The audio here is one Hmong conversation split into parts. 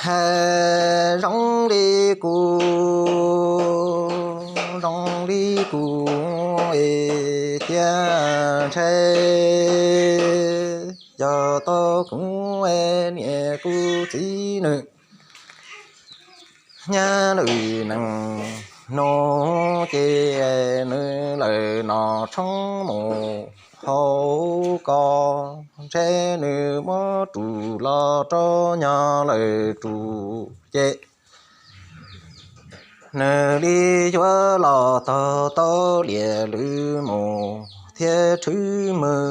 Hais zoo li kuv, zoo li kuv es thiaj ntshai, yog tau kuv niam kuv txiv nws nyab lwm neej nus ces nws lawm Nom Tshoob mus hauv ko, ntshe nws muab rus los rau nyog lawm rus ces nws li yuav los tog tau liam lwm mus thiab rhwv mws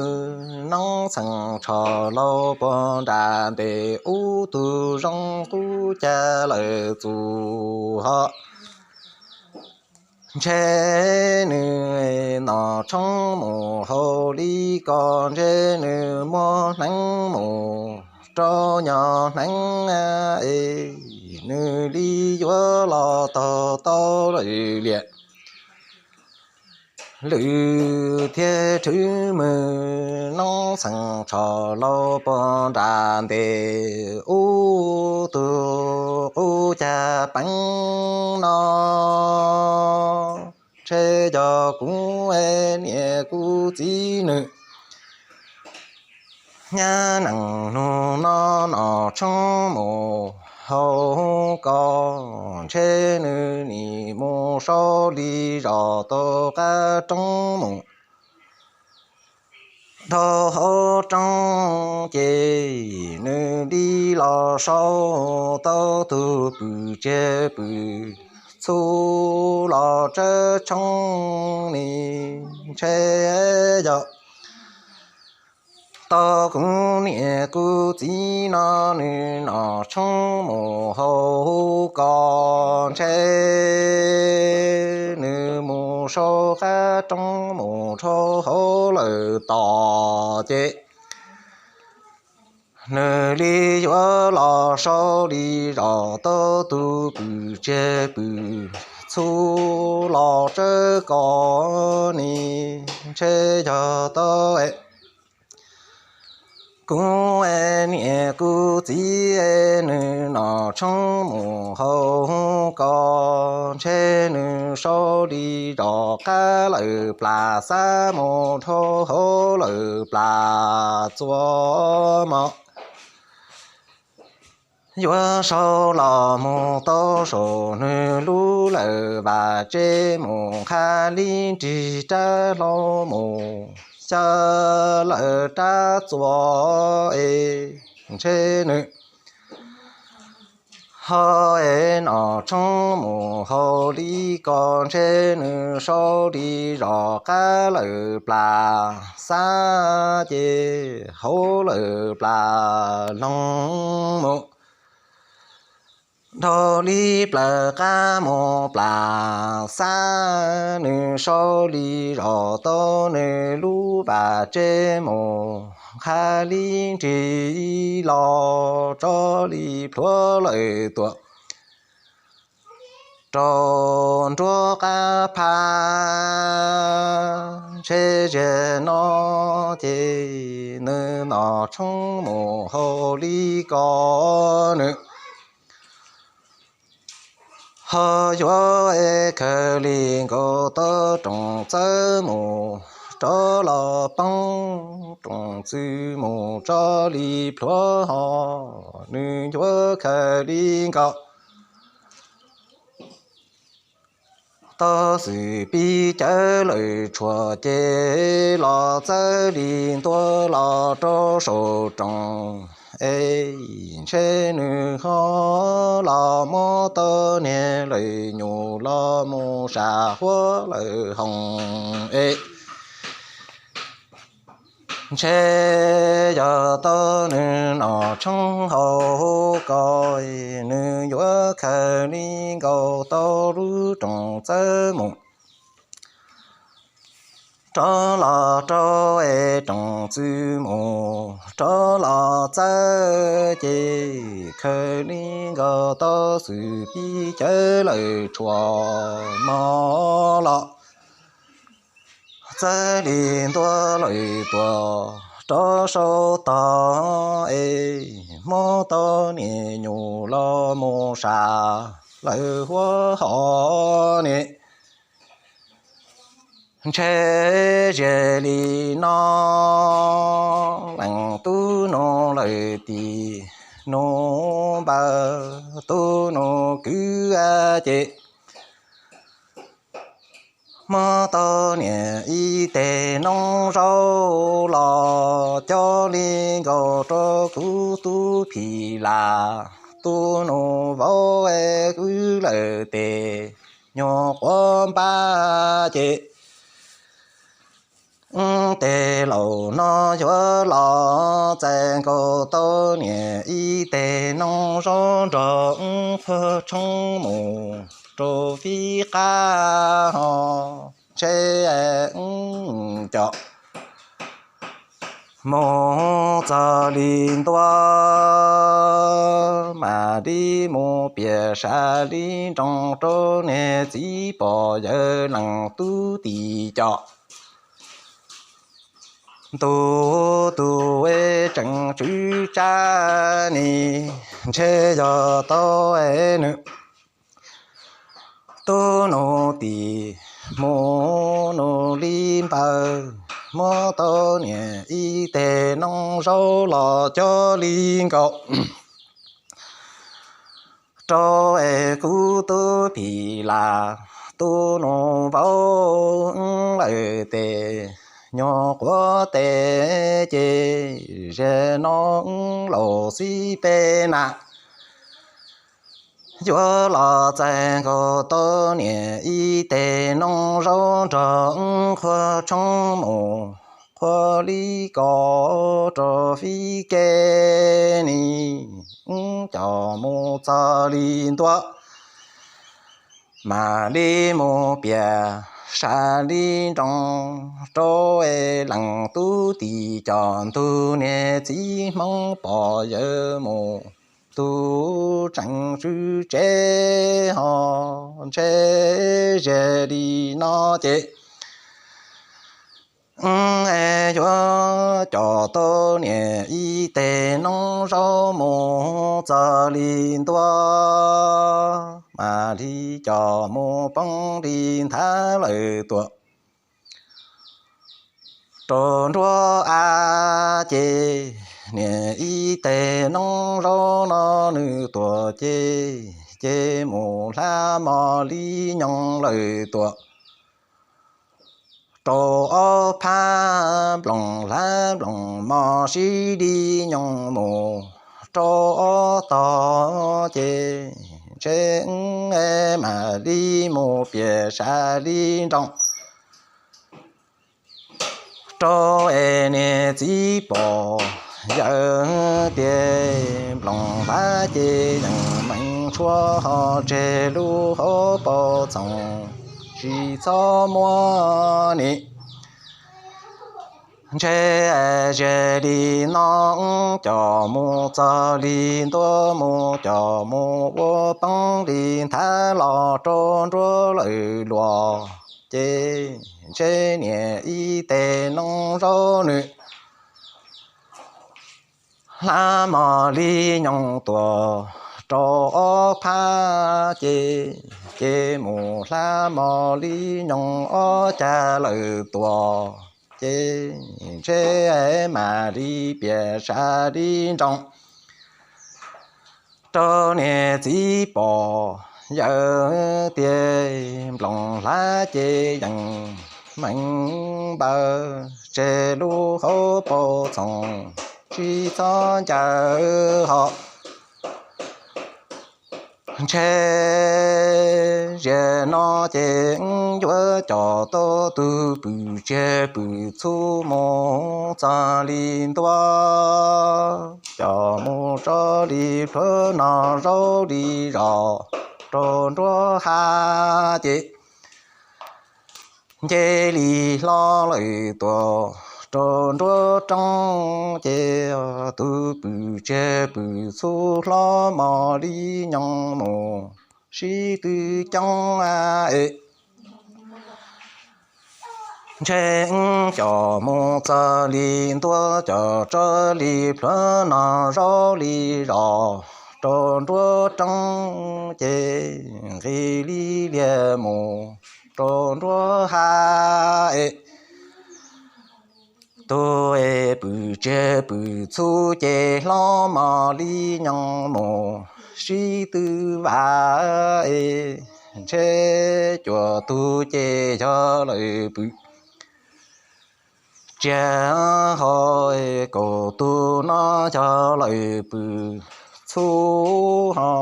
noob txheej tsho laus puag nram ntej ub tug zoo qub cag lawm txus ho. Ntshe nws Nom Tshoob mus hauv li ko, ntshe nws muab hneev mus rau nyog hneev es nws li yuav los tog tau lawm liam lwm thiab rhwv mws noob txheej tsho laus puag nram ntej ub tug qub cag peev no. Ntshe yog kuv niam kuv txiv nws nyab neej nus no Nom Tshoob mus hauv ko, ntshe nws nim mus sau li zos tau qab roob mus dhau hauv roob ces nws li los sau tau tug pwm tsiag pwm txhu los tsawb tshoob ni. Ntshe yog tau kuv niam kuv txiv no nws Nom Tshoob mus hauv ko, ntshe nws mus sau qab roob mus dhau hauv lawm tos ces nws li yuav los sau li zos tau tug pwm tsiag pwm txhu los tsawb ko ni. Ntshe yog tau kuv niam kuv txiv nws Nom Tshoob mus hauv ko, ntshe nws sau li zos qab lawm plas xab mus dhau hauv lawm plas txuas mos. Yuav sau los mus tau saum nws lub lawm vam tse mus qha li nrig rab hlau mus xya lawm rab txuas es ntshe nws ho es Nom Tshoob mus hauv li ko, ntshe nws sau li zos qab lawm plas xab ces hauv lawm plas loog mus dhau li plaws qab mus plas xab, nws sau li zos tau nws lub vam tse mus qha li nrig los tso li plhuav lawm tuam rau nruab qab phab. Ntshe ziag no ces nws Nom Tshoob mus hauv li ko, nws ho yuav es khaws li nkaus tau rooj txawb mus rov los poob rooj txwv mus tso li plhuav ho, nws yuav khaws li nkaus tau xwm pib cawv lawm tshuam ces los txawb li ntua los rau saum rooj es ntshe nws ho los muab tau niag lawm nyuam los mus sam huab lawm hoos es ntshe yog tau nws Nom Tshoob hauv ko, nws yuav khaws li nkaus tau lub rooj txawb mus rov los rau es rooj txwv mus rov los txawb ces khaws li nkaus tau xwm pib cawv lawm tshuam mos los txawb li ntua lawm tuam rov sau tog es muab tau niam nyuj los mus sam lawv huab hos ne. Ntshe ze li no, leej tub nus lawm tim nus npawg, tub nus kwv ces muab tau niam ib teg noob zaub los coj li nkaus rau kuv tub Phim Las, tub nus vauv es kwv lawm tes nyuag quav npab ces tes laus no yuav los txais nkaus tau niam ib teg noob zaub nrog qhuav tshoob mus rau fib qab ho ntshe coj mus txog li ntua, mam li mus piav sab li nroos rau niag txiv pog yawg leej tub tim coj. Ntu tus es tseem tswv tsab ni, ntshe yog tau es nws tub nus tim mus nus li npawg, muab tau niam ib teg noob zaub los coj li nkaus rau es kuv tub Phim Las, tub nus vauv lawm tes nyuag quav tes ces ze no laus xib peb na yuav los txais nkaus tau niam ib teg noob zaub nrog qhuav tshoob mus qhuav li ko rau fib ke ni, coj mus txog li ntua, mam li mus piav sab li nroos rau es leej tub tim coj ntug niag txiv Hmoob pog yawg mus tus tseem tswv tsev ho ntshe ze li no ces es yuav coj tau niam ib teg noob zaub mus txog li ntua, mam li coj mus poob li nthav lawm tuaj rau nruab av ces niam ib teg noob zaub no nws tuaj ces, ces mus hlab mos li nyoos lawm tuaj rau ob phab nploos hlab nploos mos sib li nyoos mus rau ob tog ces ntshe es mam li mus piav sab li nroos rau es niag txiv pog yawg tias nploos hlab ces yeej meej tshuaj ho tseg lub hauv paus txoos tsis txhob muab ni. Ntshe ze li no coj mus txog li ntua mus coj mus ua poob li nthav los rau nruab lawm luaj ces ntshe niam ib teg noob zaub nws hlab mos li nyoos tuaj rau ob phab ces, ces mus hlab mos li nyoos ob cag lawm tuaj ces ntshe mam li piav sab li nroos rau niag txiv pog yawg tias nploos hlab ces yeej meej npaws tseg lub hauv paus txoos tsis txhob ncaws ho. Ntshe ziag no ces yuav coj tau tus pwm tsiaj pwm txhu mus txog li ntua, coj mus tso li plhuav no zaub li zos rau nruab hav ces nce li hlo lawm tuaj rau nruab roob ces tus pwm tsiaj pwm txhu hlob mos li nyoos mus sib tw coob es Ntshe wb cov mus txog li ntua, cov tso li plhuav, no zaub li zos rau nruab roob ces nqis li liag mus rau nruab hav es. Tus es pw tsiaj pw txhu ces hlob mos li nyoos mus sib tw vam es. Ntshe cuaj tug ces yog lawv pw tsiaj ho, kaum tug no yog lawv pw txhu ho.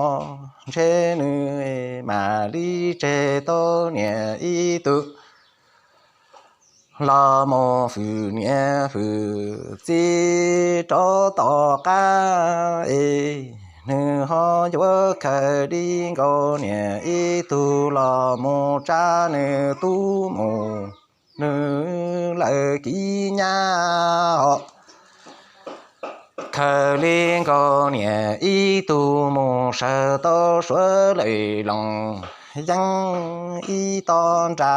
Ntshe nws mam li tseg tau niam ib tug los mus hwm niam hwm txiv rov tom qab es. Nws ho yuav khaws li nkaus niam ib tug los mus tsa nws tub mus, nws lawv kiv nyab ho. Khaws li nkaus niam ib tug mus sawv tau suav lawm loos yeeb ib tog nra,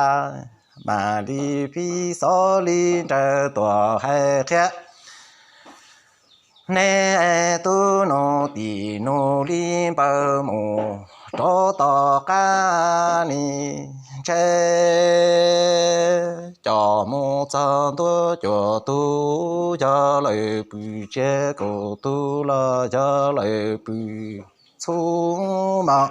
mam li pib xov li nraws tuam hais qhia. Neb tub nus tim nus li npawg mus rov tom qab ni, ntshe cov mus txog ntua cuaj tug yog lawv pw tsiaj, kaum tug los yog lawv pw txhu mos.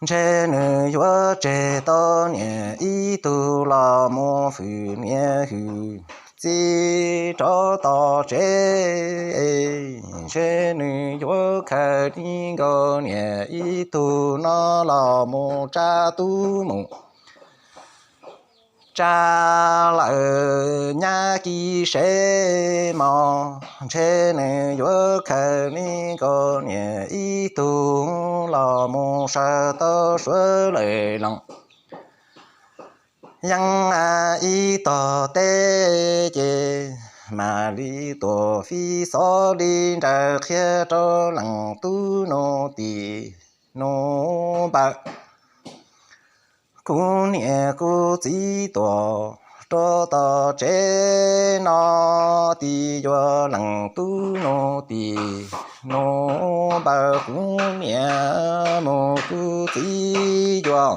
Ntshe nws yuav tseg tau niam ib tug los mus hwm niam hwm txiv rov tom tsev. Ntshe nws yuav khaws li nkaus niam ib tug no los mus tsa tub mus, tsa lawm nyab kiv sev mos. Ntshe nws yuav khaws li nkaus niam ib tug los mus sawv tau suav lawm loos yeeb ib tog teb ces mam li tuam pib xov li nraws qhia rau leej tub nus tim nus npawg. Kuv niam kuv txiv tuam rov tom tsev no, tim yuav leej tub nus tim nus npawg, kuv niam mus kuv txiv yuav